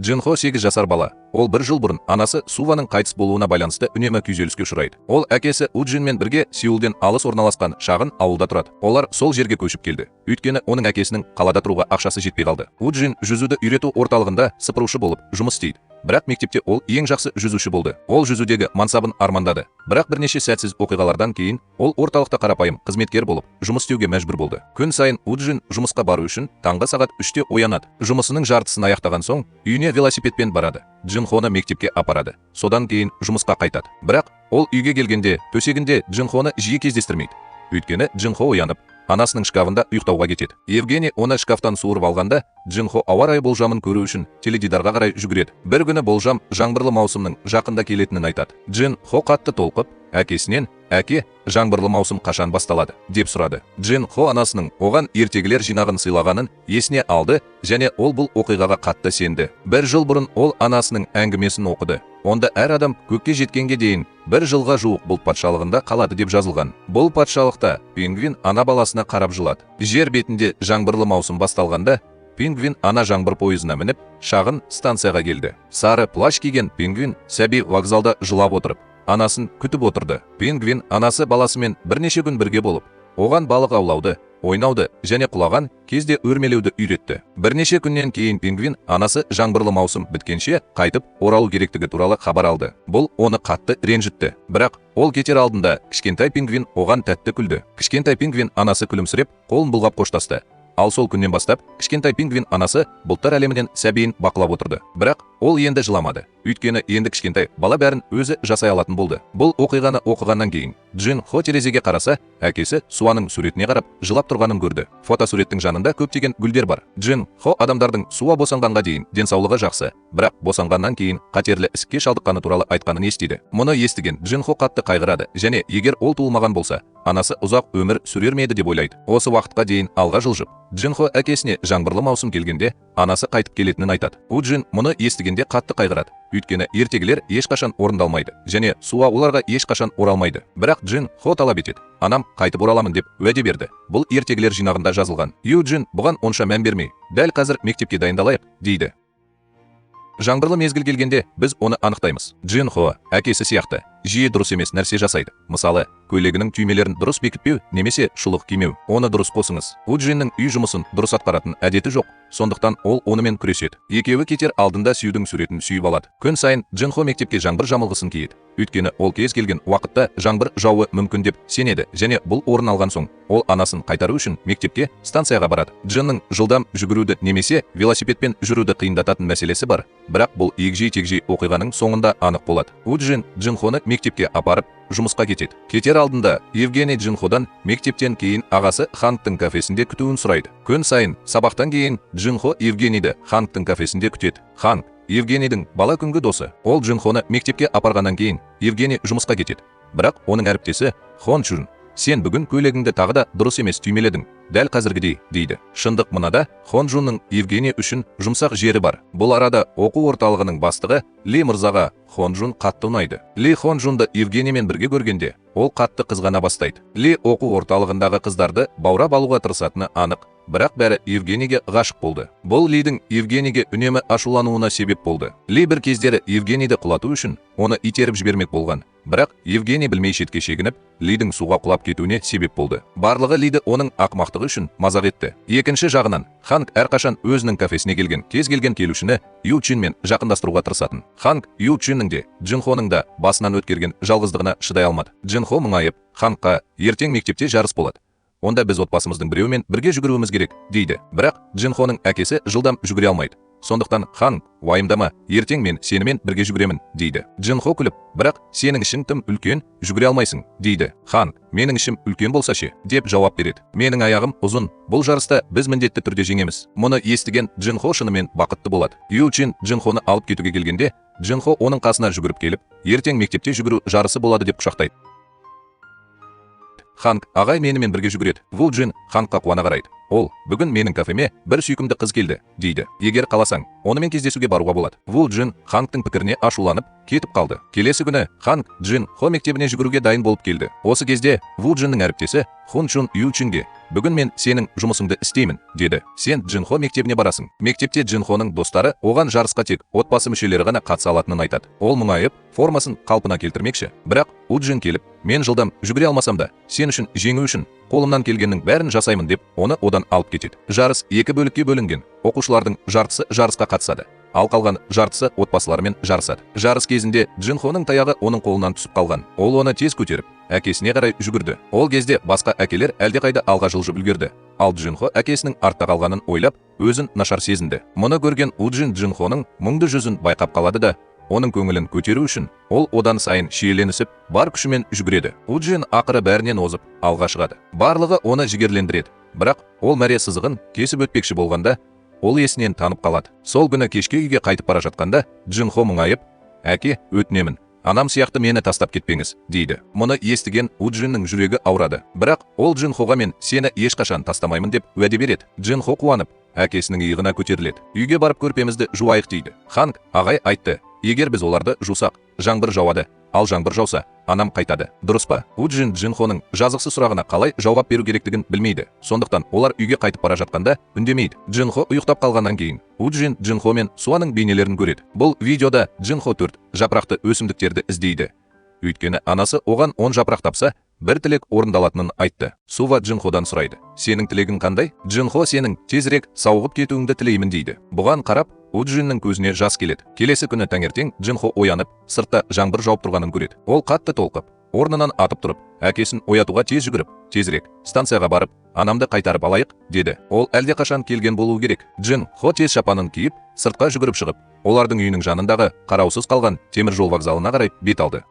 Джинхо 8 жасар бала. Ол бір жыл бұрын анасы Суваның қайтыс болуына байланысты үнемі күйзеліске ұшырайды. Ол әкесі Уджинмен бірге Сеулден алыс орналасқан шағын ауылда тұрады. Олар сол жерге көшіп келді, өйткені оның әкесінің қалада тұруға ақшасы жетпей қалды. Уджин жүзуді үйрету орталығында сыпырушы болып жұмыс істейді. Бірақ мектепте ол ең жақсы жүзуші болды. Ол жүзудегі мансабын армандады. Бірақ бірнеше сәтсіз оқиғалардан кейін ол орталықта қарапайым қызметкер болып жұмыс істеуге мәжбүр болды. Күн сайын Уджин жұмысқа бару үшін таңғы сағат 3-те оянады. Жұмысының жартысын аяқтаған соң үйіне велосипедпен барады. Джинхоны мектепке апарады. Содан кейін жұмысқа қайтады. Бірақ ол үйге келгенде төсегінде Джинхоны жиі кездестірмейді. Өйткені Джинхо оянып, анасының шкафында ұйықтауға кетеді. Евгений оны шкафтан суырып алғанда, Джинхо ауа райы болжамын көру үшін теледидарға қарай жүгіреді. Бір күні болжам жаңбырлы маусымның жақында келетінін айтады. Джин Хо қатты толқып, әкесінен: «Әке, жаңбырлы маусым қашан басталады?» – деп сұрады. Джин Хо анасының оған ертегілер жинағын сыйлағанын есіне алды және ол бұл оқиғаға қатты сенді. Бір жыл бұрын ол анасының әңгімесін оқыды. Онда әр адам көкке жеткенге дейін бір жылға жуық бұлт патшалығында қалады деп жазылған. Бұл патшалықта пингвин ана баласына қарап жылады. Жер бетінде жаңбырлы маусым басталғанда, пингвин ана жаңбыр пойызына мініп, шағын станцияға келді. Сары плащ киген пингвин сәби вокзалда жылап отырып, анасын күтіп отырды. Пингвин анасы баласымен бірнеше күн бірге болып, оған балық аулауды, ойнауды және құлаған кезде өрмелеуді үйретті. Бірнеше күннен кейін пингвин анасы жаңбырлы маусым біткенше қайтып оралу керектігі туралы хабар алды. Бұл оны қатты ренжітті. Бірақ ол кетер алдында кішкентай пингвин оған тәтті күлді. Кішкентай пингвин анасы күлімсіреп, қолын бұлғап қоштасты. Ал сол күннен бастап кішкентай пингвин анасы бұлттар әлемінен сәбиін бақылап отырды. Бірақ ол енді жыламады. Өйткені енді кішкентай бала бәрін өзі жасай алатын болды. Бұл оқиғаны оқығаннан кейін Джин Хо терезеге қараса, әкесі Суаның суретіне қарап жылап тұрғанын көрді. Фотосуреттің жанында көптеген гүлдер бар. Джин Хо адамдардың Суа босанғанға дейін денсаулығы жақсы, бірақ босанғаннан кейін қатерлі ісікке шалдыққаны туралы айтқанын естиді. Мұны естіген Джин Хо қатты қайғырады және егер ол туылмаған болса, анасы ұзақ өмір сүрер ме еді деп ойлайды. Осы уақытқа дейін алға жылжып, Джин Хо әкесіне жаңбырлы маусым келгенде анасы қайтып келетінін айтады. Уджин мұны естігенде қатты қайғырады. Өйткені ертегілер ешқашан орындалмайды және Суа оларға ешқашан оралмайды. Бірақ Джин Хо талап етеді. «Анам қайтып ораламын деп уәде берді. Бұл ертегілер жинағында жазылған». Юджин бұған онша мән бермей, «Дәл қазір мектепке дайындалайық», – дейді. Жаңбырлы мезгіл келгенде біз оны анықтаймыз. Джин Хо әкесі сияқты жиі дұрыс емес нәрсе жасайды. Мысалы, көйлегінің түймелерін дұрыс бекітпеу немесе шұлық кимеу. Оны дұрыс қосыңыз. Уджиннің үй жұмысын дұрыс атқаратын әдеті жоқ. Сондықтан ол онымен күреседі. Екеуі кетер алдында Сюдің суретін сүйіп алады. Күн сайын Джин Хо мектепке жаңбыр жамылғысын киеді. Өйткені ол кез келген уақытта жаңбыр жаууы мүмкін деп сенеді және бұл орын алған соң ол анасын қайтару үшін мектепке станцияға барады. Джиннің жылдам жүгіруді немесе велосипедпен жүруді қиындататын мәселесі бар. Бірақ бұл егжей-тегжей оқиғаның соңында анық болады. Уджин Джинхоны мектепке апарып, жұмысқа кетеді. Кетер алдында Евгений Джинходан мектептен кейін ағасы Хангтың кафесінде күтуін сұрайды. Күн сайын сабақтан кейін Джинхо Евгенийді Хангтың кафесінде күтеді. Ханг Евгенийдің бала күнгі досы. Ол Джинхоны мектепке апарғаннан кейін Евгений жұмысқа кетеді. Бірақ оның әріптесі Хон Чжун: «Сен бүгін көйлегіңді тағы да дұрыс емес түймеледің, дәл қазіргідей», – дейді. Шындық мынада: Хон Жунның Евгений үшін жұмсақ жері бар. Бұл арада оқу орталығының бастығы Ли мырзаға Хон Жун қатты ұнайды. Ли Хон Жунды Евгениймен бірге көргенде, ол қатты қызғана бастайды. Ли оқу орталығындағы қыздарды баурап алуға тырысатыны анық, бірақ бәрі Евгенийге ғашық болды. Бұл Лидің Евгенийге үнемі ашулануына себеп болды. Ли бір кездері Евгенийді құлату үшін оны итеріп жібермек болған. Бірақ Евгений білмей шетке шегініп, Лидің суға құлап кетуіне себеп болды. Барлығы Лиді оның ақымақтығы үшін мазақ етті. Екінші жағынан, Ханг әрқашан өзінің кафесіне келген кез келген келушіні Ю Чинмен жақындастыруға тырысатын. Ханг Ю Чиннің де, Джинхоның да басынан өткерген жалғыздығына шыдай алмады. Джинхо мұңайып, Хангқа: «Ертең мектепте жарыс болады. Онда біз отбасымыздың біреуімен бірге жүгіруіміз керек», – дейді. Бірақ Джинхоның әкесі жылдам жүгіре алмайды. Сондықтан Ханг: «Уайымдама, ертең мен сенімен бірге жүгіремін», – дейді. Джинхо күліп: «Бірақ сенің ішің тым үлкен, жүгіре алмайсың», – дейді. Ханг: «Менің ішім үлкен болса ше?» – деп жауап береді. «Менің аяғым ұзын. Бұл жарыста біз міндетті түрде жеңеміз». Мұны естіген Джинхо шынымен бақытты болады. Ю Чин Джинхоны алып кетуге келгенде, Джинхо оның қасына жүгіріп келіп, ертең мектепте жүгіру жарысы болады деп құшақтайды. Ханг ағай менімен бірге жүгіреді. Ву Джин Хангқа қуана қарайды. Ол: «Бүгін менің кафеме бір сүйкімді қыз келді», – дейді. «Егер қаласаң, онымен кездесуге баруға болады». Ву Джин Хангтың пікіріне ашуланып, кетіп қалды. Келесі күні Ханг Джин Хо мектебіне жүгіруге дайын болып келді. Осы кезде Ву Джиннің әріптесі Хун Чун Ю Чинге Бүгін мен сенің жұмысыңды істеймін, деді. Сен Джинхо мектебіне барасың. Мектепте Джинхоның достары оған жарысқа тек отбасы мүшелері ғана қатыса алатынын айтады. Ол мұңайып, формасын қалпына келтірмекші. Бірақ Уджин келіп, мен жылдам жүгіре алмасам да, сен үшін жеңу үшін қолымнан келгеннің бәрін жасаймын деп, оны одан алып кетеді. Жарыс екі бөлікке бөлінген. Оқушылардың жартысы жарысқа қатысады, ал қалған жартысы отбасыларымен жарысады. Жарыс кезінде Джинхоның таяғы оның қолынан түсіп қалған. Ол оны тез көтеріп, әкесіне қарай жүгірді. Ол кезде басқа әкелер әлдеқайда алға жылжып үлгерді. Ал Джинхо әкесінің артта қалғанын ойлап, өзін нашар сезінді. Мұны көрген Уджин Джинхоның мұңды жүзін байқап қалады да, оның көңілін көтеру үшін ол одан сайын шиеленісіп, бар күшімен жүгіреді. Уджин ақыры бәрінен озып, алға шығады. Барлығы оны жігерлендіреді. Бірақ ол мәре сызығын кесіп өтпекші болғанда, ол есінен танып қалады. Сол күні кешке үйге қайтып бара жатқанда Джинхо мұңайып, әке, өтінемін, анам сияқты мені тастап кетпеңіз, дейді. Мұны естіген Уджиннің жүрегі ауырады. Бірақ ол Джинхоға мен сені ешқашан тастамаймын деп уәде береді. Джинхо қуанып, әкесінің иығына көтеріледі. Үйге барып көрпемізді жуайық дейді. Ханг ағай айтты, егер біз оларды жусақ, жаңбыр жауады, ал жаңбыр жауса, анам қайтады. Дұрыс па? Уджин Джинхоның жазықсыз сұрағына қалай жауап беру керектігін білмейді. Сондықтан олар үйге қайтып бара жатқанда үндемейді. Джинхо ұйықтап қалғаннан кейін Уджин Джинхо мен Суаның бейнелерін көреді. Бұл видеода Джинхо 4 жапырақты өсімдіктерді іздейді. Өйткені анасы оған 10 жапырақ тапса, бір тілек орындалатынын айтты. Сува Джинходан сұрайды. Сенің тілегің қандай? Джинхо сенің тезірек сауығып кетуіңді тілеймін дейді. Бұған қарап, Уджиннің көзіне жас келеді. Келесі күні таңертең Джинхо оянып, сыртта жаңбыр жауып тұрғанын көреді. Ол қатты толқып, орнынан атып тұрып, әкесін оятуға тез жүгіріп, тезірек станцияға барып, анамды қайтарып алайық, деді. Ол әлдеқашан келген болуы керек. Джинхо тез шапанын киіп, сыртқа жүгіріп шығып, олардың үйінің жанындағы қараусыз қалған темір жол вокзалына қарай бет алды.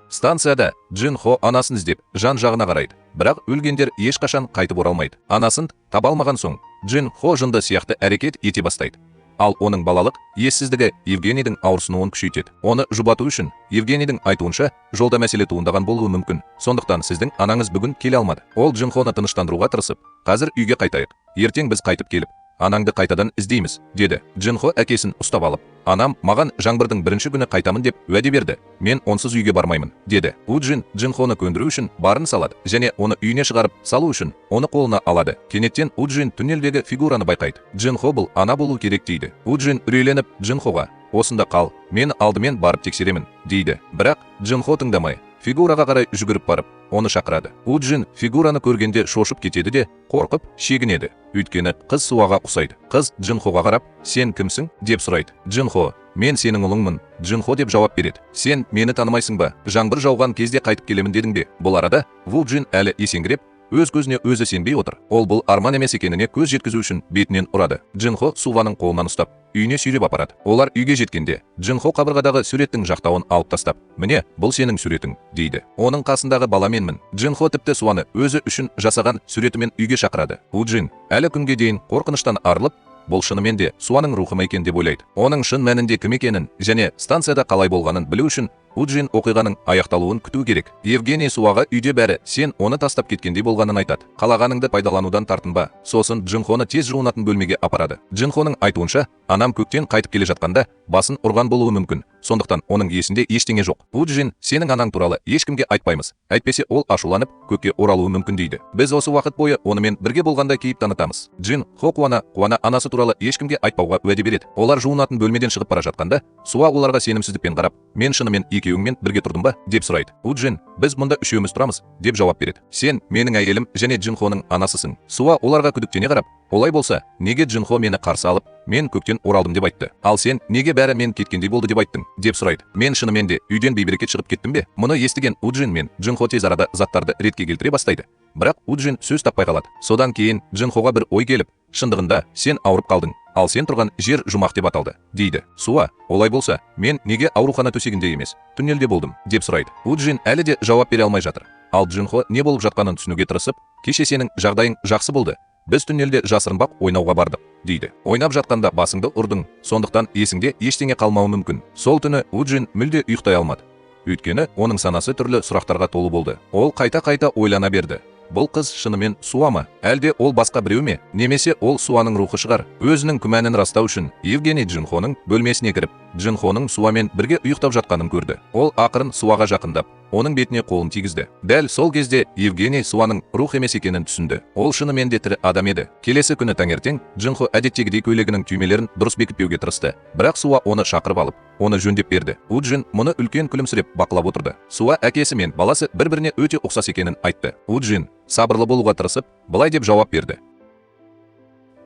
Станцияда Джинхо анасын іздеп, жан-жағына қарайды. Бірақ өлгендер ешқашан қайтып оралмайды. Анасын таба алмаған соң, Джинхо жынды сияқты әрекет ете бастайды. Ал оның балалық ессіздігі Евгенийдің ауырсынуын күшейтеді. Оны жұбату үшін Евгенийдің айтуынша, жолда мәселе туындаған болуы мүмкін. Сондықтан сіздің анаңыз бүгін келе алмады. Ол Джинхоны тыныштандыруға тырысып, қазір үйге қайтайық. Ертең біз қайтып келіп, анаңды қайтадан іздейміз, деді. Джинхо әкесін ұстап алып, анам маған жаңбырдың бірінші күні қайтамын деп уәде берді. Мен онсыз үйге бармаймын, деді. Уджин Джинхоны көндіру үшін барын салады және оны үйіне шығарып салу үшін оны қолына алады. Кенеттен Уджин туннельдегі фигураны байқайды. Джинхо бұл ана болу керек дейді. Уджин үрейленіп Джинхоға, осында қал, мен алдымен барып тексеремін, дейді. Бірақ Джинхо тыңдамай, фигураға қарай жүгіріп барып, оны шақырады. Уджин фигураны көргенде шошып кетеді де, қорқып шегінеді. Өйткені қыз Суаға ұқсайды. Қыз Джинхоға қарап, сен кімсің, деп сұрайды. Джинхо, мен сенің ұлыңмын, Джинхо деп жауап береді. Сен мені танымайсың ба? Жаңбыр жауған кезде қайтып келемін дедің бе? Бұл арада Вуджин әлі есеңгіреп, өз көзіне өзі сенбей отыр. Ол бұл арман емес екеніне көз жеткізу үшін бетінен ұрады. Джинхо Суваның қолынан ұстап, үйіне сүйреп апарады. Олар үйге жеткенде, Джинхо қабырғадағы суреттің жақтауын алып тастап, міне, бұл сенің суретің, дейді. Оның қасындағы бала менмін. Джинхо тіпті Суаны өзі үшін жасаған суретімен үйге шақырады. Уджин әлі күнге дейін қорқыныштан арылып, бұл шынымен де Суаның рухы ма екен деп ойлайды. Оның шын мәнінде кім екенін және станцияда қалай болғанын білу үшін Уджин оқиғаның аяқталуын күту керек. Евгений Суаға үйде бәрі сен оны тастап кеткендей болғанын айтады. Қалағаныңды пайдаланудан тартынба. Сосын Джинхоны тез жуынатын бөлмеге апарады. Джинхоның айтуынша, анам көктен қайтып келе жатқанда басын ұрған болуы мүмкін. Сондықтан оның есінде ештеңе жоқ. Уджин, сенің анаң туралы ешкімге айтпаймыз. Әйтпесе ол ашуланып, көкке оралуы мүмкін дейді. Біз осы уақыт бойы онымен бірге болғандай кейіп танытамыз. Джин Хо қуана қуана анасы туралы ешкімге айтпауға уәде береді. Олар жуынатын бөлмеден шығып бара жатқанда, Суа оларға сенімсіздікпен қарап, мен шынымен екеуіңмен бірге тұрдым ба, деп сұрайды. Уджин, біз мұнда үшеуміз тұрамыз, деп жауап береді. Сен менің әйелім және Джинхоның анасысың. Суа оларға күдіктене қарап, олай болса, неге Джинхо мені қарсы алып, мен көктен оралдым деп айтты. Ал сен неге бәрі мен кеткендей болды деп айттың, деп сұрайды. Мен шынымен де үйден бейберекет шығып кеттім бе? Мұны естіген Уджин мен Джинхо тез арада заттарды ретке келтіре бастайды. Бірақ Уджин сөз таппай қалады. Содан кейін Джинхоға бір ой келіп, шындығында сен ауырып қалдың, ал сен тұрған жер жұмақ деп аталды, дейді. Суа, олай болса, мен неге аурухана төсегінде емес, туннельде болдым, деп сұрайды. Уджин әлі де жауап бере алмай жатыр. Ал Джинхо не болып жатқанын түсінуге тырысып, кеше сенің жағдайың жақсы болды, біз туннельде жасырынбақ ойнауға бардық, дейді. Ойнап жатқанда басыңды ұрдың, сондықтан есіңде ештеңе қалмауы мүмкін. Сол түні Уджин мүлде ұйықтай алмады. Өйткені оның санасы түрлі сұрақтарға толы болды. Ол қайта-қайта ойлана берді. Бұл қыз шынымен Суа ма? Әлде ол басқа біреу ме? Немесе ол Суаның рухы шығар? Өзінің күмәнін растау үшін Евгений Джинхоның бөлмесіне кіріп, Джинхоның Суамен бірге ұйықтап жатқанын көрді. Ол ақырын Суаға жақындап, оның бетіне қолын тигізді. Дәл сол кезде Евгений Суаның рух емес екенін түсінді. Ол шынымен де тірі адам еді. Келесі күні таңертең Джинхо әдеттегідей көйлегінің түймелерін дұрыс бекітпеуге тырысты. Бірақ Суа оны шақырып алып, оны жөндеп берді. Уджин мұны үлкен күлімсіреп бақылап отырды. Суа әкесі мен баласы бір-біріне өте ұқсас екенін айтты. Уджин сабырлы болуға тырысып, былай деп жауап берді: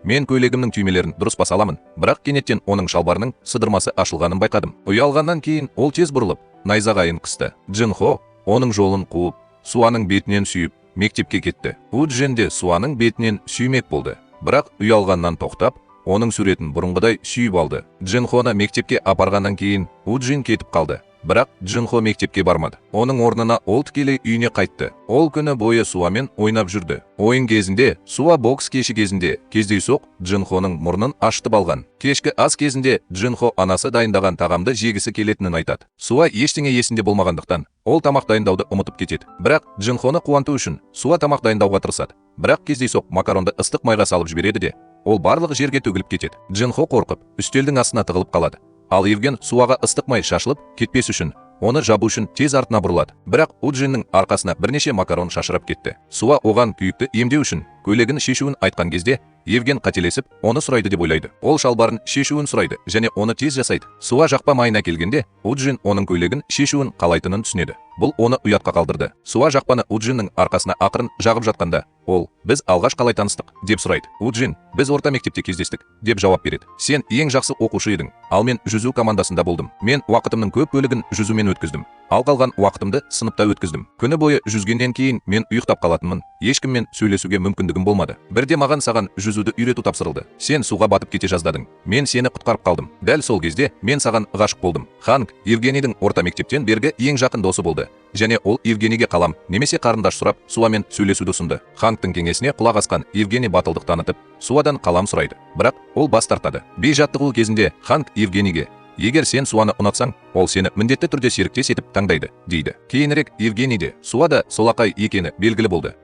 «Мен көйлегімнің түймелерін дұрыс баса аламын, бірақ кенеттен оның шалбарының сыдырмасы ашылғанын байқадым». Ұялғаннан кейін ол тез бұрылып, найзағайын қысты. Джинхо оның жолын қуып, Суаның бетінен сүйіп, мектепке кетті. Уджин де Суаның бетінен сүймек болды, бірақ ұялғаннан тоқтап, оның суретін бұрынғыдай сүйіп алды. Джинхоны мектепке апарғаннан кейін Уджин кетіп қалды. Бірақ Джинхо мектепке бармады. Оның орнына ол тікелей үйіне қайтты. Ол күні бойы Суамен ойнап жүрді. Ойын кезінде Суа бокс кеші кезінде кездейсоқ Джинхоның мұрнын ашытып алған. Кешкі ас кезінде Джинхо анасы дайындаған тағамды жегісі келетінін айтады. Суа ештеңе есінде болмағандықтан, ол тамақ дайындауды ұмытып кетеді. Бірақ Джинхоны қуанту үшін Суа тамақ дайындауға тырысады. Бірақ кездейсоқ макаронды ыстық майға салып жібереді де, ол барлық жерге төгіліп кетеді. Джинхо қорқып, үстелдің астына тығылып қалады. Ал Евген Суаға ыстық май шашылып кетпес үшін, оны жабу үшін тез артына бұрылады. Бірақ Уджиннің арқасына бірнеше макарон шашырап кетті. Суа оған күйікті емдеу үшін көйлегін шешуін айтқан кезде, Евген қателесіп, оны сұрайды деп ойлайды. Ол шалбарын шешуін сұрайды және оны тез жасайды. Суа жақпа майына келгенде, Уджин оның көйлегін шешуін қалайтынын түсінеді. Бұл оны ұятқа қалдырды. Суа жақпаны Уджиннің арқасына ақырын жағып жатқанда, ол: «Біз алғаш қалай таныстық?» – деп сұрайды. Уджин: «Біз орта мектепте кездестік», – деп жауап береді. «Сен ең жақсы оқушы едің, ал мен жүзу командасында болдым. Мен уақытымның көп бөлігін жүзумен өткіздім, ал қалған уақытымды сыныпта өткіздім. Күні бойы жүзгеннен кейін мен ұйықтап қалатынмын, ешкіммен сөйлесуге мүмкіндігім болмады. Бірде маған саған жүзуді үйрету тапсырылды. Сен суға батып кете жаздадың, мен сені құтқарып қалдым. Дәл сол кезде мен саған ғашық болдым». Ханг Евгенийдің орта мектептен бергі ең жақын досы болды және ол Евгенийге қалам немесе қарындаш сұрап, Суамен сөйлесуді ұсынды. Хангтың кеңесіне құлақ асқан Евгений батылдық танытып, Суадан қалам сұрайды, бірақ ол бас тартады. Би жаттығу кезінде Ханг Евгенийге: «Егер сен Суаны ұнатсаң, ол сені міндетті түрде серіктес етіп таңдайды», – дейді. Кейінірек Евгений де, Суа да солақай екені белгілі болды,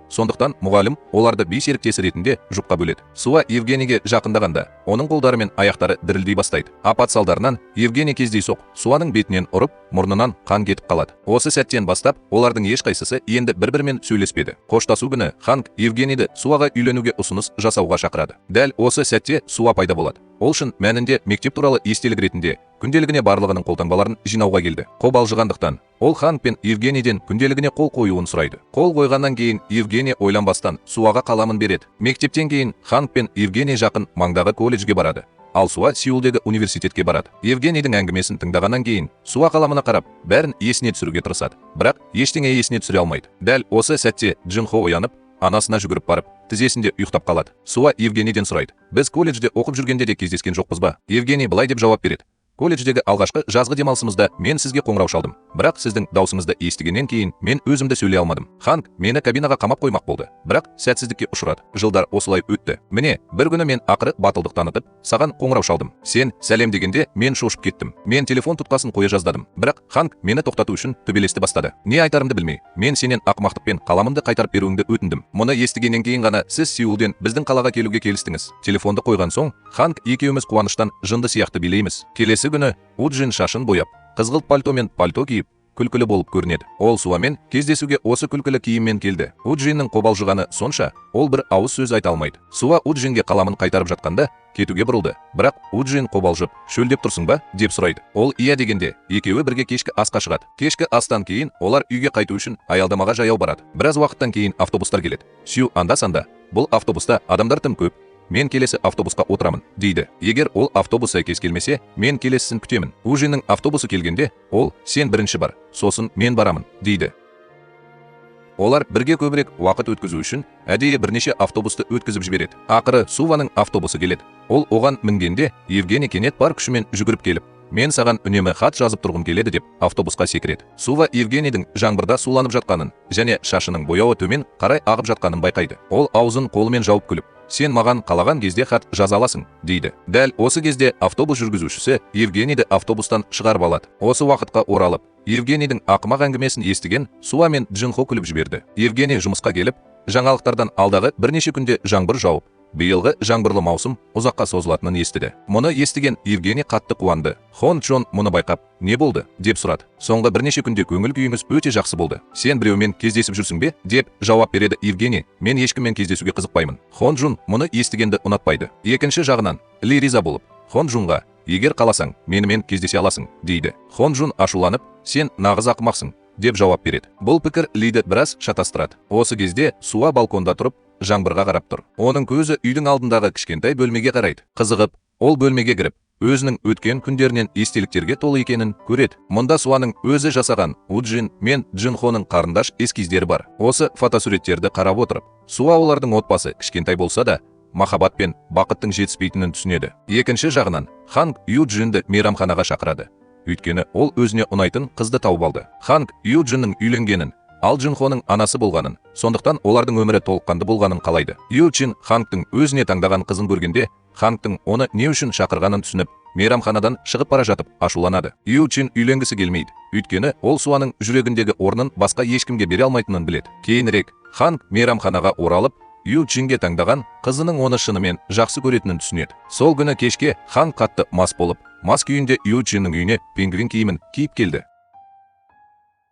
сондықтан мұғалім оларды би серіктесі ретінде жұпқа бөледі. Суа Евгенийге жақындағанда, оның қолдары мен аяқтары дірілдей бастайды. Апат салдарынан Евгений кездейсоқ Суаның бетінен ұрып, мұрнынан қан кетіп қалады. Осы сәттен бастап олардың ешқайсысы енді бір-бірімен сөйлеспеді. Қоштасу күні Ханг Евгенийді Суаға үйленуге ұсыныс жасауға шақырады. Дәл осы сәтте Суа пайда болады. Ол шын мәнінде мектеп туралы естелік ретінде күнделігіне барлығының қолтаңбаларын жинауға келді. Қобалжығандықтан ол Ханг пен Евгенийден күнделігіне қол қоюын сұрайды. Қол қойғаннан кейін Евгений ойланбастан Суаға қаламын береді. Мектептен кейін Ханг пен Евгений жақын маңдағы колледжге барады, ал Суа Сеулдегі университетке барады. Евгенийдің әңгімесін тыңдағаннан кейін Суа қаламына қарап, бәрін есіне түсіруге тырысады, бірақ ештеңе есіне түсіре алмайды. Дәл осы сәтте Джинхо оянып, анасына жүгіріп барып, тізесінде ұйықтап қалады. Суа Евгенийден сұрайды: «Біз колледжде оқып жүргенде де кездескен жоқпыз ба?» Евгений былай деп жауап береді: «Колледждегі алғашқы жазғы демалысымызда мен сізге қоңырау шалдым, бірақ сіздің даусыңызды естігеннен кейін мен өзімді сөйлей алмадым. Ханг мені кабинаға қамап қоймақ болды, бірақ сәтсіздікке ұшырады. Жылдар осылай өтті. Міне, бір күні мен ақыры батылдық танытып, саған қоңырау шалдым. Сен сәлем дегенде, мен шошып кеттім. Мен телефон тұтқасын қоя жаздадым, бірақ Ханг мені тоқтату үшін төбелесті бастады. Не айтарымды білмей, мен сенен ақымақтықпен қаламымды қайтарып беруіңді өтіндім. Мұны естігеннен кейін ғана сіз Сеулден біздің қалаға келуге келістіңіз. Телефонды қойған соң, Ханг екеуміз қуаныштан жынды сияқты билейміз». Келесі күні Уджин шашын бояп, қызғылт пальто мен пальто киіп, күлкілі болып көрінеді. Ол Суамен кездесуге осы күлкілі киіммен келді. Уджиннің қобалжығаны сонша, ол бір ауыз сөз айта алмайды. Суа Уджинге қаламын қайтарып жатқанда, кетуге бұрылды, бірақ Уджин қобалжып: «Шөлдеп тұрсың ба?» – деп сұрайды. Ол иә дегенде, екеуі бірге кешкі асқа шығады. Кешкі астан кейін олар үйге қайту үшін аялдамаға жаяу барады. Біраз уақыттан кейін автобустар келеді. Сью анда санда: «Бұл автобуста адамдар тым көп, мен келесі автобусқа отырамын», – дейді. «Егер ол автобус сәйкес келмесе, мен келесісін күтемін». Ужиннің автобусы келгенде, ол: «Сен бірінші бар, сосын мен барамын», – дейді. Олар бірге көбірек уақыт өткізу үшін әдейі бірнеше автобусты өткізіп жібереді. Ақыры Суваның автобусы келеді. Ол оған мінгенде, Евгений кенет бар күшімен жүгіріп келіп: «Мен саған үнемі хат жазып тұрғым келеді», – деп автобусқа секіреді. Сува Евгенийдің жаңбырда суланып жатқанын және шашының бояуы төмен қарай ағып жатқанын байқайды. Ол аузын қолымен жауып күліп: «Сен маған қалаған кезде хат жаза аласың», – дейді. Дәл осы кезде автобус жүргізушісі Евгенийді автобустан шығарып алады. Осы уақытқа оралып, Евгенийдің ақымақ әңгімесін естіген Суа мен Джинхо күліп жіберді. Евгений жұмысқа келіп, жаңалықтардан алдағы бірнеше күнде жаңбыр жауып, Биылғы жаңбырлы маусым ұзаққа созылатынын естіді. Мұны естіген Евгений қатты қуанды. Хон Джон мұны байқап, «Не болды?» деп сұрады. «Соңғы бірнеше күнде көңіл күйіңіз өте жақсы болды. Сен біреумен кездесіп жүрсің бе?» деп жауап береді Евгений. «Мен ешкіммен кездесуге қызықпаймын». Хон Джун мұны естігенді ұнатпайды. Екінші жағынан, Ли риза болып, Хон Джунға: «Егер қаласаң, менімен кездесе аласың», дейді. Хон Джун ашуланып, «Сен нағыз ақымақсың», деп жауап береді. Бұл пікір Лиді біраз шатастырады. Осы кезде Суа балконда тұрып, жаңбырға қарап тұр. Оның көзі үйдің алдындағы кішкентай бөлмеге қарайды. Қызығып, ол бөлмеге кіріп, өзінің өткен күндерінен естеліктерге толы екенін көреді. Мұнда Суаның өзі жасаған Уджин мен Джинхоның қарындаш эскиздері бар. Осы фотосуреттерді қарап отырып, Суа олардың отбасы кішкентай болса да, махаббат пен бақыттың жетіспейтінін түсінеді. Екінші жағынан, Ханг Юджинді мейрамханаға шақырады. Өйткені ол өзіне ұнайтын қызды тауып алды. Ханг Юджиннің үйленгенін, ал Джинхоның анасы болғанын, сондықтан олардың өмірі толыққанды болғанын қалайды. Юджин Хангтың өзіне таңдаған қызын көргенде, Хангтың оны не үшін шақырғанын түсініп, мейрамханадан шығып бара жатып ашуланады. Юджин үйленгісі келмейді. Өйткені ол Суаның жүрегіндегі орнын басқа ешкімге бере алмайтынын біледі. Кейінірек Ханг мейрамханаға оралып, Юджинге таңдаған қызының оны шынымен жақсы көретінін түсінеді. Сол күні кешке Ханг қатты мас болып, мас күйінде Юджиннің үйіне пингвин киімін киіп келді.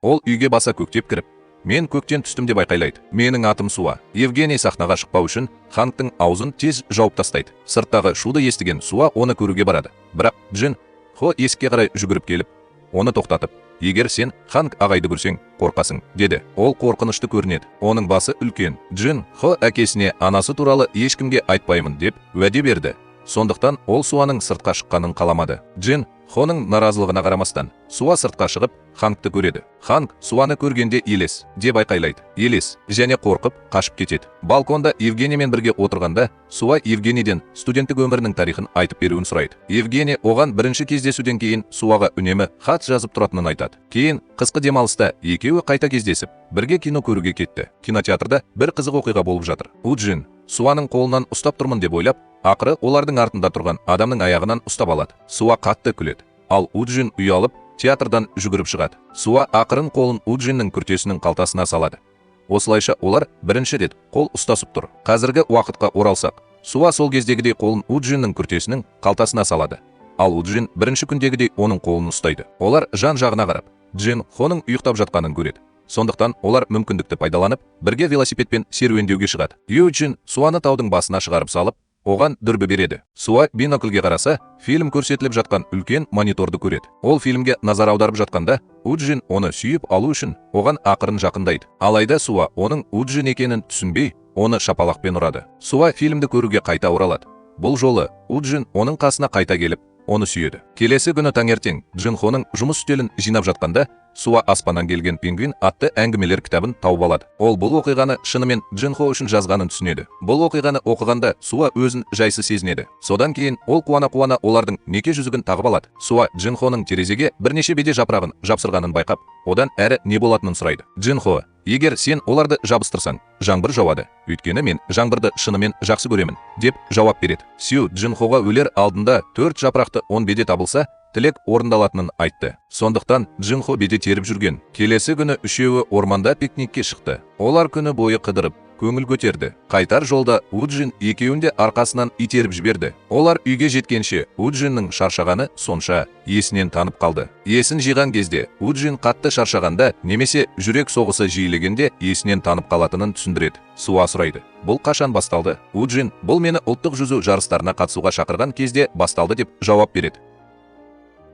Ол үйге баса көктеп кіріп, «Мен көктен түстім» деп айқайлайды. «Менің атым Суа». Евгений сахнаға шықпау үшін Хангтың аузын тез жауып тастайды. Сырттағы шуды естіген Суа оны көруге барады. Бірақ Джин Хо есікке қарай жүгіріп келіп, оны тоқтатып, «Егер сен Ханг ағайды көрсең, қорқасың», деді. Ол қорқынышты көрінеді. Оның басы үлкен. Джин Хо әкесіне анасы туралы ешкімге айтпаймын деп уәде берді. Сондықтан ол Суаның сыртқа шыққанын қаламады. Джин Хоның наразылығына қарамастан, Суа сыртқа шығып, Хангты көреді. Ханг Суаны көргенде «Елес» деп айқайлайды. «Елес» және қорқып, қашып кетеді. Балконда Евгениймен бірге отырғанда, Суа Евгенийден студенттік өмірінің тарихын айтып беруін сұрайды. Евгений оған бірінші кездесуден кейін Суаға үнемі хат жазып тұратынын айтады. Кейін қысқы демалыста екеуі қайта кездесіп, бірге кино көруге кетті. Кинотеатрда бір қызық оқиға болып жатыр. Уджин Суаның қолынан ұстап тұрмын деп ойлап, ақыры олардың артында тұрған адамның аяғынан ұстап алады. Суа қатты күледі. Ал Уджин ұялып, театрдан жүгіріп шығады. Суа ақырын қолын Уджиннің күртесінің қалтасына салады. Осылайша олар бірінші рет қол ұстасып тұр. Қазіргі уақытқа оралсақ, Суа сол кездегідей қолын Уджиннің күртесінің қалтасына салады. Ал Уджин бірінші күндегідей оның қолын ұстайды. Олар жан жағына қарап, Джин Хоның ұйықтап жатқанын көреді. Сондықтан олар мүмкіндікті пайдаланып, бірге велосипедпен серуендеуге шығады. Юджин Суаны таудың басына шығарып салып, оған дүрбі береді. Суа бинокльге қараса, фильм көрсетіліп жатқан үлкен мониторды көреді. Ол фильмге назар аударып жатқанда, Уджин оны сүйіп алу үшін оған ақырын жақындайды. Алайда Суа оның Уджин екенін түсінбей, оны шапалақпен ұрады. Суа фильмді көруге қайта оралады. Бұл жолы Уджин оның қасына қайта келіп, оны сүйеді. Келесі күні таңертең Джин Хоның жұмыс үстелін жинап жатқанда, Суа «Аспаннан келген пингвин» атты әңгімелер кітабын тауып алады. Ол бұл оқиғаны шынымен Джин Хо үшін жазғанын түсінеді. Бұл оқиғаны оқығанда Суа өзін жайсыз сезінеді. Содан кейін ол қуана-қуана олардың неке жүзігін тағып алады. Суа Джин Хоның терезеге бірнеше беде жапырағын жапсырғанын байқап, одан әрі не болатынын сұрайды. Джин Хо: «Егер сен оларды жабыстырсаң, жаңбыр жауады. Өйткені мен жаңбырды шынымен жақсы көремін», деп жауап береді. Сю Джин Хоға өлер алдында төрт жапырақты 10 беде табылса, тілек орындалатынын айтты. Сондықтан Джин Хо беде теріп жүрген. Келесі күні үшеуі орманда пикникке шықты. Олар күні бойы қыдырып, көңіл көтерді. Қайтар жолда Уджин екеуін де арқасынан итеріп жіберді. Олар үйге жеткенше Уджиннің шаршағаны сонша, есінен танып қалды. Есін жиған кезде Уджин қатты шаршағанда немесе жүрек соғысы жиілегенде есінен танып қалатынын түсіндіреді. Суа сұрайды: «Бұл қашан басталды?» Уджин «Бұл мені ұлттық жүзу жарыстарына қатысуға шақырған кезде басталды» деп жауап береді.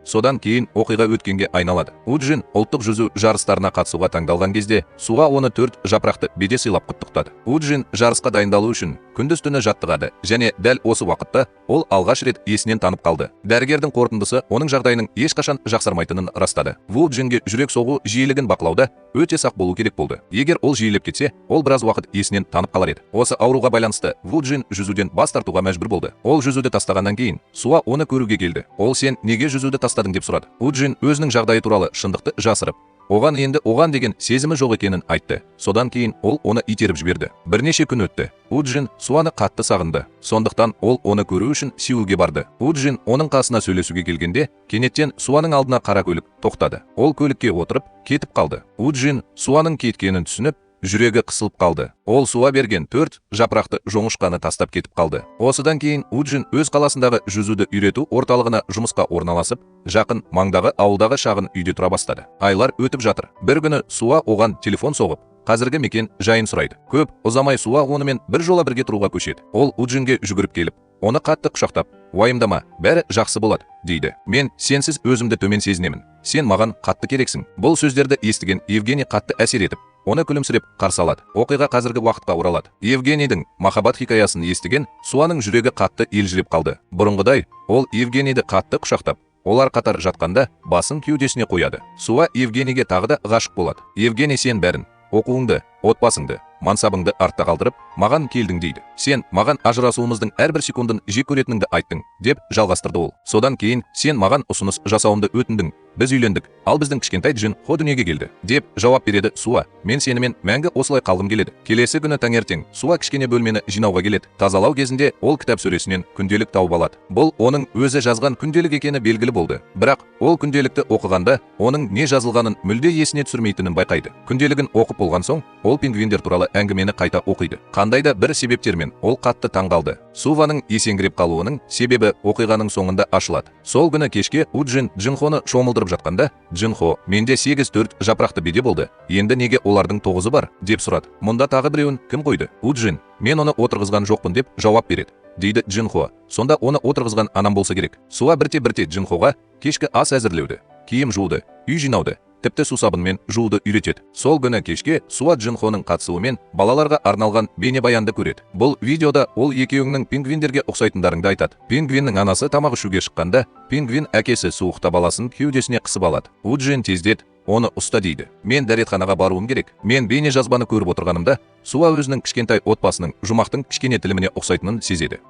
Содан кейін оқиға өткенге айналады. Уджин ұлттық жүзу жарыстарына қатысуға таңдалған кезде, Суа оны төрт жапырақты беде сыйлап құттықтады. Уджин жарысқа дайындалу үшін күндіз түні жаттығады және дәл осы уақытта ол алғаш рет есінен танып қалды. Дәрігердің қорытындысы оның жағдайының ешқашан жақсармайтынын растады. Вуджинге жүрек соғу жиілігін бақылауда өте сақ болу керек болды. Егер ол жиілеп кетсе, ол біраз уақыт есінен танып қалар еді. Осы ауруға байланысты Вуджин жүзуден бас тартуға мәжбүр болды. Ол жүзуді тастағаннан кейін Суа оны көруге келді. Ол «Сен неге жүзуді тастадың?» деп сұрады. Уджин өзінің жағдайы туралы шындықты жасырып, оған енді оған деген сезімі жоқ екенін айтты. Содан кейін ол оны итеріп жіберді. Бірнеше күн өтті. Уджин Суаны қатты сағынды. Сондықтан ол оны көру үшін Сеулге барды. Уджин оның қасына сөйлесуге келгенде, кенеттен Суаның алдына қара көлік тоқтады. Ол көлікке отырып, кетіп қалды. Уджин Суаның кеткенін түсініп, Жүрегі қысылып қалды. Ол Суа берген төрт жапырақты жоңышқаны тастап кетіп қалды. Осыдан кейін Уджин өз қаласындағы жүзуді үйрету орталығына жұмысқа орналасып, жақын маңдағы ауылдағы шағын үйде тұра бастады. Айлар өтіп жатыр. Бір күні Суа оған телефон соғып, қазіргі мекен жайын сұрайды. Көп ұзамай Суа онымен бір жола бірге тұруға көшеді. Ол Уджинге жүгіріп келіп, оны қатты құшақтап, «Уайымдама, бәрі жақсы болады», дейді. «Мен сенсіз өзімді төмен сезінемін. Сен маған қатты керексің». Бұл сөздерді естіген Евгений қатты әсер етіп, оны күлімсіреп қарсы алады. Оқиға қазіргі уақытқа оралады. Евгенийдің махаббат хикаясын естіген Суаның жүрегі қатты елжіреп қалды. Бұрынғыдай, ол Евгенийді қатты құшақтап, олар қатар жатқанда басын кеудесіне қояды. Суа Евгенийге тағы да ғашық болады. Евгений: «Сен бәрін, оқуыңды, отбасыңды, мансабыңды артта қалдырып, маған келдің», – дейді. «Сен маған ажырасуымыздың әрбір секундын жек көретініңді айттың», – деп жалғастырды ол. «Содан кейін сен маған ұсыныс жасауымды өтіндің. Біз үйлендік, ал біздің кішкентай Джин Хо дүниеге келді», – деп жауап береді Суа. «Мен сенімен мәңгі осылай қалғым келеді». Келесі күні таңертең Суа кішкене бөлмені жинауға келеді. Тазалау кезінде ол кітап сөресінен күнделік тауып алады. Бұл оның өзі жазған күнделік екені белгілі болды. Бірақ ол күнделікті оқығанда оның не жазылғанын мүлде есіне түсірмейтінін байқайды. Күнделігін оқып болған соң, ол пингвиндер туралы әңгімені қайта оқиды. Қандай да бір себептермен ол қатты таңғалды. Суваның есеңгіреп қалуының себебі оқиғаның соңында ашылады. Сол күні кешке Уджин Джинхоны шомылдырып жатқанда, Джинхо: «Менде сегіз төрт жапырақты беде болды. Енді неге олардың тоғызы бар?» – деп сұрады. «Мұнда тағы біреуін кім қойды?» Уджин: «Мен оны отырғызған жоқпын», – деп жауап береді. Дейді Джинхо. «Сонда оны отырғызған анам болса керек». Суа бірте-бірте Джинхоға кешкі ас әзірлеуді, киім жууды, үй жинауды, тіпті сусабынмен жууды үйретеді. Сол күні кешке Суа Джинхоның қатысуымен балаларға арналған бейнебаянды көреді. Бұл видеода ол екеуіңнің пингвиндерге ұқсайтындарыңды айтады. Пингвиннің анасы тамақ ішуге шыққанда, пингвин әкесі суықта баласын кеудесіне қысып алады. Уджин: «Тездет, оны ұста», – дейді. «Мен дәретханаға баруым керек». Мен бейне жазбаны көріп отырғанымда, Суа өзінің кішкентай отбасының жұмақтың кішкене тіліміне ұқсайтынын сезеді.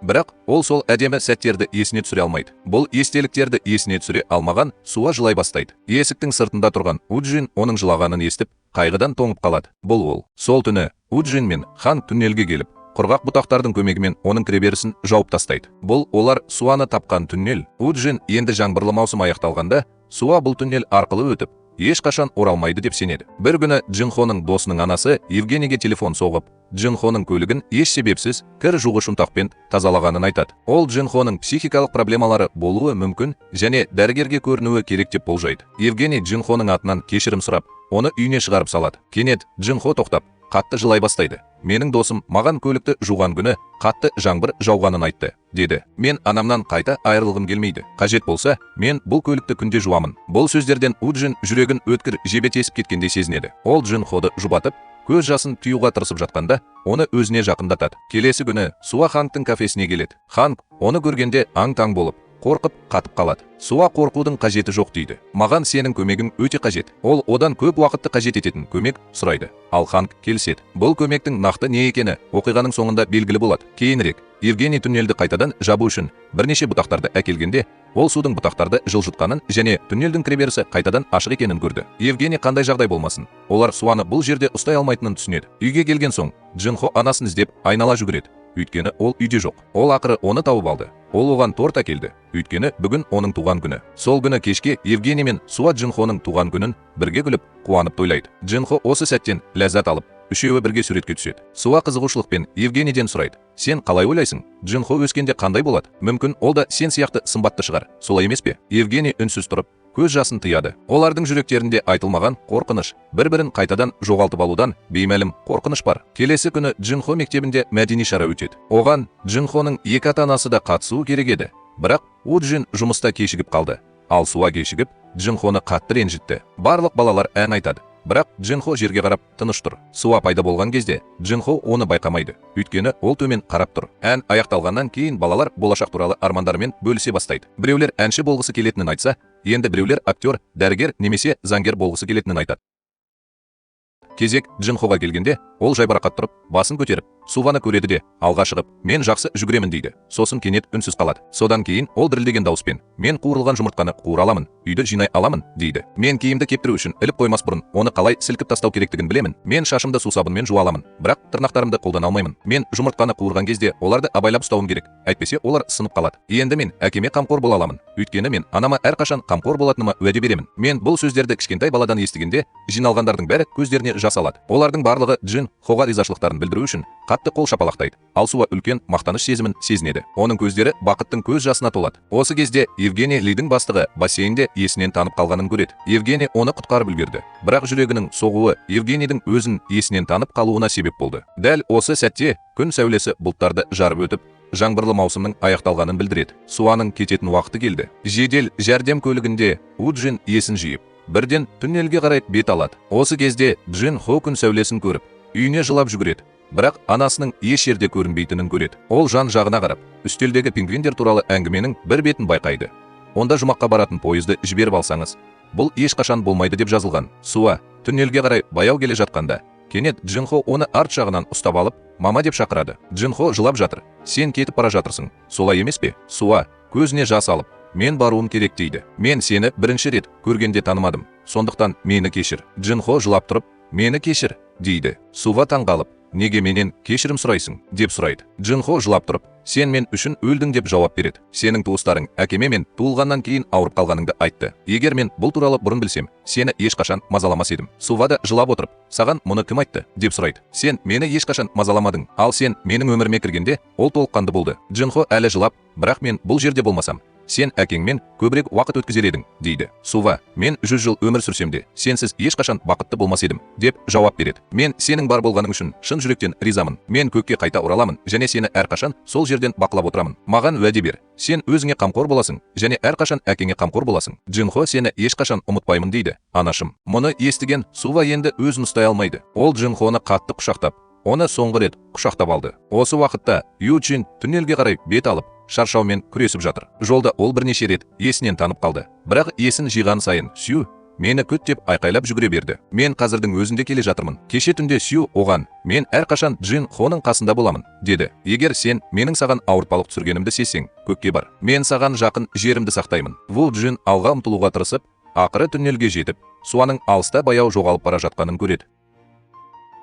Бірақ ол сол әдемі сәттерді есіне түсіре алмайды. Бұл естеліктерді есіне түсіре алмаған Суа жылай бастайды. Есіктің сыртында тұрған Уджин оның жылағанын естіп, қайғыдан тоңып қалады. Бұл ол. Сол түні Уджин мен Хан туннельге келіп, құрғақ бұтақтардың көмегімен оның кіреберісін жауып тастайды. Бұл олар Суаны тапқан туннель. Уджин енді жаңбырлы маусым аяқталғанда Суа бұл туннель арқылы өтіп, ешқашан оралмайды деп сенеді. Бір күні Джинхоның досының анасы Евгенийге телефон соғып, Джинхоның көлігін еш себепсіз кір жуғыш ұнтақпен тазалағанын айтады. Ол Джинхоның психикалық проблемалары болуы мүмкін және дәрігерге көрінуі керек деп болжайды. Евгений Джинхоның атынан кешірім сұрап, оны үйіне шығарып салады. Кенет Джинхо тоқтап, қатты жылай бастайды. «Менің досым маған көлікті жуған күні қатты жаңбыр жауғанын айтты», – деді. «Мен анамнан қайта айырылғым келмейді. Қажет болса, мен бұл көлікті күнде жуамын». Бұл сөздерден Уджин жүрегін өткір жебе тесіп кеткендей сезінеді. Ол Джинходы жұбатып, көз жасын тыюға тырысып жатқанда, оны өзіне жақындатады. Келесі күні Суа Хангтың кафесіне келеді. Ханг оны көргенде аң-таң болып, қорқып қатып қалады. Суа: «Қорқудың қажеті жоқ», – дейді. «Маған сенің көмегің өте қажет». Ол одан көп уақытты қажет ететін көмек сұрайды. Ал Ханг келіседі. Бұл көмектің нақты не екені оқиғаның соңында белгілі болады. Кейінірек Евгений туннельді қайтадан жабу үшін бірнеше бұтақтарды әкелгенде, ол судың бұтақтарды жылжытқанын және туннельдің кіреберісі қайтадан ашық екенін көрді. Евгений қандай жағдай болмасын, олар Суаны бұл жерде ұстай алмайтынын түсінеді. Үйге келген соң Джинхо анасын іздеп айнала жүгіреді. Өйткені ол үйде жоқ. Ол ақыры оны тауып алды. Ол оған торт әкелді. Өйткені бүгін оның туған күні. Сол күні кешке Евгений мен Суа Джинхоның туған күнін бірге күліп, қуанып тойлайды. Джинхо осы сәттен ләззат алып, үшеуі бірге суретке түседі. Суа қызығушылықпен Евгенийден сұрайды: «Сен қалай ойлайсың, Джинхо өскенде қандай болады? Мүмкін, ол да сен сияқты сымбатты шығар, солай емес пе?» Евгений үнсіз тұрып, көз жасын тыяды. Олардың жүректерінде айтылмаған қорқыныш, бір-бірін қайтадан жоғалтып алудан беймәлім қорқыныш бар. Келесі күні Джинхо мектебінде мәдени шара өтеді. Оған Джинхоның екі ата-анасы да қатысуы керек еді. Бірақ Уджин жұмыста кешігіп қалды. Ал Суа кешігіп, Джинхоны қатты ренжітті. Барлық балалар ән айтады. Бірақ Джинхо жерге қарап тыныш тұр. Суа пайда болған кезде Джинхо оны байқамайды. Өйткені ол төмен қарап тұр. Ән аяқталғаннан кейін балалар болашақ туралы армандарымен бөлісе бастайды. Біреулер әнші болғысы келетінін айтса, енді біреулер актер, дәрігер немесе заңгер болғысы келетінін айтады. Кезек Джинхоға келгенде, ол жайбарақат тұрып, басын көтеріп, Суваны көреді де, алға шығып, «Мен жақсы жүгіремін», – дейді. Сосын кенет үнсіз қалады. Содан кейін ол дірілдеген дауыспен: «Мен қуырылған жұмыртқаны қуыра аламын, үйді жинай аламын», – дейді. «Мен киімді кептіру үшін іліп қоймас бұрын оны қалай сілкіп тастау керектігін білемін. Мен шашымды сусабынмен жуа аламын, бірақ тырнақтарымды қолдана алмаймын. Мен жұмыртқаны қуырған кезде оларды абайлап ұстауым керек, әйтпесе олар сынып қалады. Енді мен әкеме қамқор бола аламын, өйткені мен анама әрқашан қамқор болатыныма уәде беремін». Мен бұл сөздерді кішкентай баладан естігенде, жиналғандардың бәрі көздеріне жас алады. Олардың барлығы Джин Хоға ризашылықтарын білдіру үшін қатты қол шапалақтайды. Ал Суа үлкен мақтаныш сезімін сезінеді. Оның көздері бақыттың көз жасына толады. Осы кезде Евгений Лидің бастығы бассейнде есінен танып қалғанын көреді. Евгений оны құтқарып үлгерді, бірақ жүрегінің соғуы Евгенийдің өзін есінен танып қалуына себеп болды. Дәл осы сәтте күн сәулесі бұлттарды жарып өтіп, жаңбырлы маусымның аяқталғанын білдіреді. Суаның кететін уақыты келді. Жедел жәрдем көлігінде Уджин есін жиып, бірден туннельге қарай бет алады. Осы кезде Джин Хо күн сәулесін көріп, үйіне жылап жүгіреді, бірақ анасының еш жерде көрінбейтінін көреді. Ол жан жағына қарап, үстелдегі пингвиндер туралы әңгіменің бір бетін байқайды. Онда «Жұмаққа баратын пойызды жіберіп алсаңыз, бұл ешқашан болмайды» деп жазылған. Суа туннельге қарай баяу келе жатқанда, кенет Джинхо оны арт жағынан ұстап алып, «Мама» деп шақырады. Джинхо жылап жатыр. «Сен кетіп бара жатырсың, солай емес пе?» Суа көзіне жас алып, «Мен баруым керек», – дейді. «Мен сені бірінші рет көргенде танымадым, сондықтан мені кешір». Джинхо жылап тұрып, «Мені кешір», – дейді. Суа таңғалып, «Неге менен кешірім сұрайсың?» – деп сұрайды. Джинхо жылап тұрып, «Сен мен үшін өлдің», – деп жауап береді. «Сенің туыстарың әкеме мен туылғаннан кейін ауырып қалғаныңды айтты. Егер мен бұл туралы бұрын білсем, сені ешқашан мазаламас едім». Сува да жылап отырып, «Саған мұны кім айтты?» – деп сұрайды. «Сен мені ешқашан мазаламадың, ал сен менің өміріме кіргенде, ол толыққанды болды». Джинхо әлі жылап, «Бірақ мен бұл жерде болмасам, сен әкеңмен көбірек уақыт өткізер едің», – дейді. Сува, «Мен 100 жыл өмір сүрсем де, сенсіз ешқашан бақытты болмас едім», – деп жауап береді. «Мен сенің бар болғаның үшін шын жүректен ризамын. Мен көкке қайта ораламын және сені әрқашан сол жерден бақылап отырамын. Маған уәде бер, сен өзіңе қамқор боласың және әрқашан әкеңе қамқор боласың». Джинхо, «Сені ешқашан ұмытпаймын», – дейді, анашым. Мұны естіген Сува енді өзін ұстай алмайды. Ол Джинхоны қатты құшақтап, оны соңғы рет құшақтап алды. Осы уақытта Ючин туннельге қарай бет алып, шаршаумен күресіп жатыр. Жолда ол бірнеше рет есінен танып қалды, бірақ есін жиған сайын «Сю, мені күт» деп айқайлап жүгіре берді. «Мен қазірдің өзінде келе жатырмын». Кеше түнде Сю оған: «Мен әрқашан Джин Хоның қасында боламын», – деді. «Егер сен менің саған ауыртпалық түсіргенімді сезсең, көкке бар. Мен саған жақын жерімді сақтаймын». Ву Джин алға ұмтылуға тырысып, ақыры туннельге жетіп, Суаның алыста баяу жоғалып бара жатқанын көреді.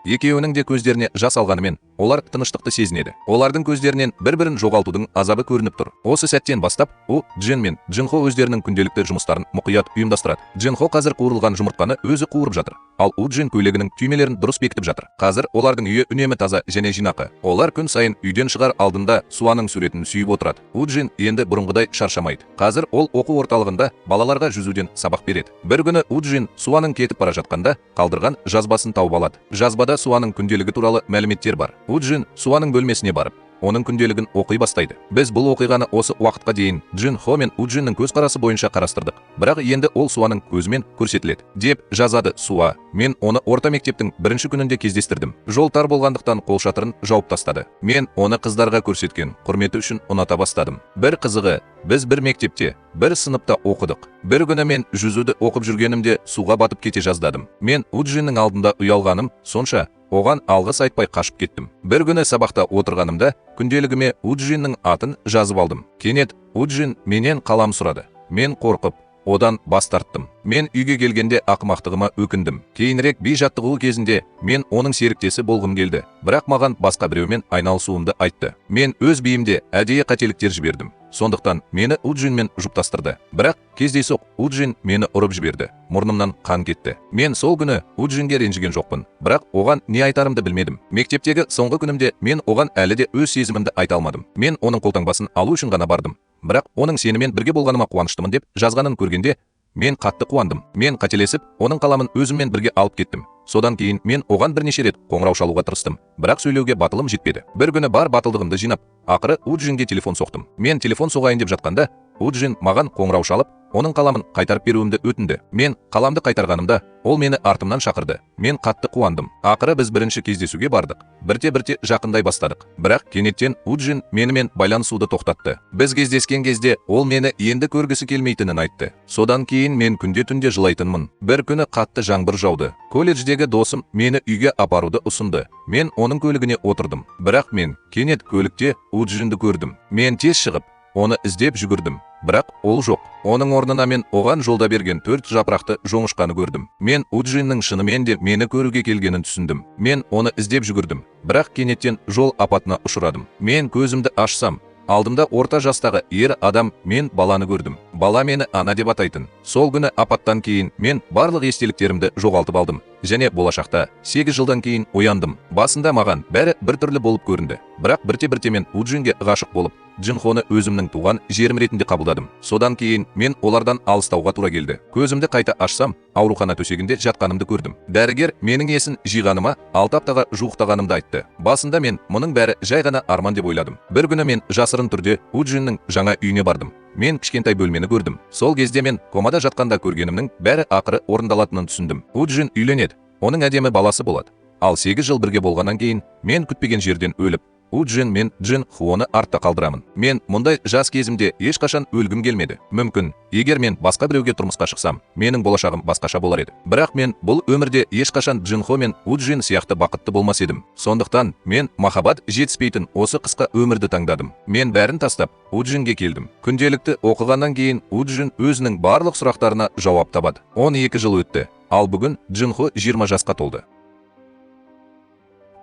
Екеуінің де көздеріне жас алғанымен, олар тыныштықты сезінеді. Олардың көздерінен бір-бірін жоғалтудың азабы көрініп тұр. Осы сәттен бастап У Джин мен Джинхо өздерінің күнделікті жұмыстарын мұқият ұйымдастырады. Джинхо қазір қуырылған жұмыртқаны өзі қуырып жатыр, ал У Джин көйлегінің түймелерін дұрыс бекітіп жатыр. Қазір олардың үйі үнемі таза және жинақы. Олар күн сайын үйден шығар алдында Суаның суретін сүйіп отырады. У Джин енді бұрынғыдай шаршамайды. Қазір ол оқу орталығында балаларға жүзуден сабақ береді. Бір күні У Джин Суаның кетіп бара жатқанда қалдырған жазбасын тауып алады. Жазбада Суаның күнделігі туралы мәліметтер бар. У Джин Суаның бөлмесіне барып, оның күнделігін оқи бастайды. Біз бұл оқиғаны осы уақытқа дейін Джин Хо мен Уджиннің көзқарасы бойынша қарастырдық, бірақ енді ол Суаның көзімен көрсетіледі. Деп жазады Суа: «Мен оны орта мектептің бірінші күнінде кездестірдім. Жол тар болғандықтан қолшатырын жауып тастады. Мен оны қыздарға көрсеткен құрметі үшін ұната бастадым. Бір қызығы, біз бір мектепте, бір сыныпта оқыдық. Бір күні мен жүзуді оқып жүргенімде суға батып кете жаздадым. Мен Уджиннің алдында ұялғаным сонша, оған алғыс айтпай қашып кеттім. Бір күні сабақта отырғанымда күнделігіме Уджиннің атын жазып алдым. Кенет Уджин менен қалам сұрады. Мен қорқып, одан бас тарттым. Мен үйге келгенде ақымақтығыма өкіндім. Кейінірек би жаттығуы кезінде мен оның серіктесі болғым келді, бірақ маған басқа біреумен айналысуымды айтты. Мен өз биімде әдейі қателіктер жібердім, сондықтан мені Уджинмен жұптастырды. Бірақ кездейсоқ Уджин мені ұрып жіберді, мұрнымнан қан кетті. Мен сол күні Уджинге ренжіген жоқпын, бірақ оған не айтарымды білмедім. Мектептегі соңғы күнімде мен оған әлі де өз сезімімді айта алмадым. Мен оның қолтаңбасын алу үшін ғана бардым, бірақ оның «Сенімен бірге болғаныма қуаныштымын» деп жазғанын көргенде, мен қатты қуандым. Мен қателесіп, оның қаламын өзіммен бірге алып кеттім. Содан кейін мен оған бірнеше рет қоңырау шалуға тырыстым, бірақ сөйлеуге батылым жетпеді. Бір күні бар батылдығымды жинап, ақыры Уджинге телефон соқтым. Мен телефон соғайын деп жатқанда, Уджин маған қоңырау шалып, оның қаламын қайтарып беруімді өтінді. Мен қаламды қайтарғанымда, ол мені артымнан шақырды. Мен қатты қуандым. Ақыры біз бірінші кездесуге бардық. Бірте-бірте жақындай бастадық. Бірақ кенеттен Уджин менімен байланысуды тоқтатты. Біз кездескен кезде ол мені енді көргісі келмейтінін айтты. Содан кейін мен күнде түнде жылайтынмын. Бір күні қатты жаңбыр жауды. Колледждегі досым мені үйге апаруды ұсынды. Мен оның көлігіне отырдым. Бірақ мен кенет көлікте Уджинді көрдім. Мен тез шығып, оны іздеп жүгірдім. Бірақ ол жоқ. Оның орнына мен оған жолда берген 4 жапырақты жоңышқаны көрдім. Мен Уджиннің шынымен де мені көруге келгенін түсіндім. Мен оны іздеп жүгірдім. Бірақ кенеттен жол апатына ұшырадым. Мен көзімді ашсам, алдымда орта жастағы ер адам мен баланы көрдім. Бала мені ана деп атайтын. Сол күні апаттан кейін мен барлық естеліктерімді жоғалтып алдым. Және болашақта 8 жылдан кейін ояндым. Басында маған бәрі біртүрлі болып көрінді. Бірақ бірте-бірте мен Уджинге ғашық болып, Джинхоны өзімнің туған жерім ретінде қабылдадым. Содан кейін мен олардан алыстауға тура келді. Көзімді қайта ашсам, аурухана төсегінде жатқанымды көрдім. Дәрігер менің есін жиғаныма 6 аптаға жуықтағанымды айтты. Басында мен мұның бәрі жай ғана арман деп ойладым. Бір күні мен жасырын түрде Уджиннің жаңа үйіне бардым. Мен кішкентай бөлмені көрдім. Сол кезде мен комада жатқанда көргенімнің бәрі ақыры орындалатынын түсіндім. Уджин үйленеді. Оның әдемі баласы болады. Ал 8 жыл бірге болғаннан кейін мен күтпеген жерден өліп, Уджин мен Джин Хуоны артта қалдырамын. Мен мұндай жас кезімде ешқашан өлгім келмеді. Мүмкін, егер мен басқа біреуге тұрмысқа шықсам, менің болашағым басқаша болар еді. Бірақ мен бұл өмірде ешқашан Джин Хо мен Уджин сияқты бақытты болмас едім. Сондықтан мен махаббат жетіспейтін осы қысқа өмірді таңдадым. Мен бәрін тастап, Уджинге келдім. Күнделікті оқығаннан кейін Уджин өзінің барлық сұрақтарына жауап табады. 12 жыл өтті. Ал бүгін Джин Хо 20 жасқа толды.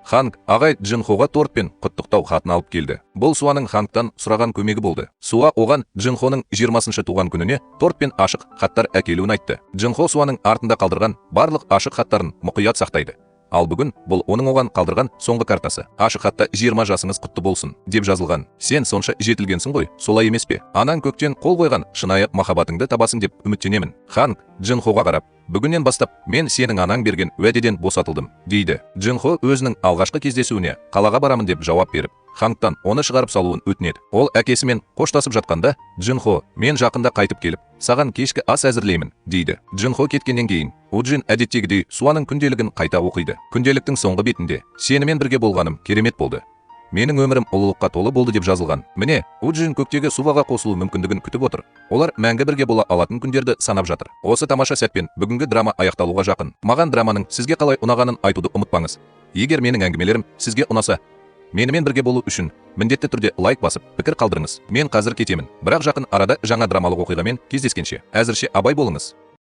Ханг ағай Джинхоға торт пен құттықтау хатын алып келді. Бұл Суаның Хангтан сұраған көмегі болды. Суа оған Джинхоның 20-шы туған күніне торт пен ашық хаттар әкелуін айтты. Джинхо Суаның артында қалдырған барлық ашық хаттарын мұқият сақтайды. Ал бүгін бұл оның оған қалдырған соңғы картасы. Ашық хатта 20 жасыңыз құтты болсын деп жазылған. Сен сонша жетілгенсің ғой, солай емес пе? Анаң көктен қол қойған шынайы махаббатыңды табасың деп үміттенемін. Ханг Джинхоға қарап, бүгіннен бастап мен сенің анаң берген уәдеден босатылдым, дейді. Джинхо өзінің алғашқы кездесуіне қалаға барамын деп жауап беріп, Хангтан оны шығарып салуын өтінеді. Ол әкесімен қоштасып жатқанда, Джинхо, мен жақында қайтып келіп, саған кешкі ас әзірлеймін, дейді. Джинхо кеткеннен кейін, Уджин әдеттегідей Суаның күнделігін қайта оқиды. Күнделіктің соңғы бетінде, сенімен бірге болғаным керемет болды. Менің өмірім ұлылыққа толы болды деп жазылған. Міне, Уджин көктегі Суваға қосылу мүмкіндігін күтіп отыр. Олар мәңгі бірге бола алатын күндерді санап жатыр. Осы тамаша сәтпен бүгінгі драма аяқталуға жақын. Маған драманың сізге қалай ұнағанын айтуды ұмытпаңыз. Егер менің әңгімелерім сізге ұнаса, менімен бірге болу үшін міндетті түрде лайк басып, пікір қалдырыңыз. Мен қазір кетемін. Бірақ жақын арада жаңа драмалық оқиғамен кездескенше. Әзірше абай болыңыз.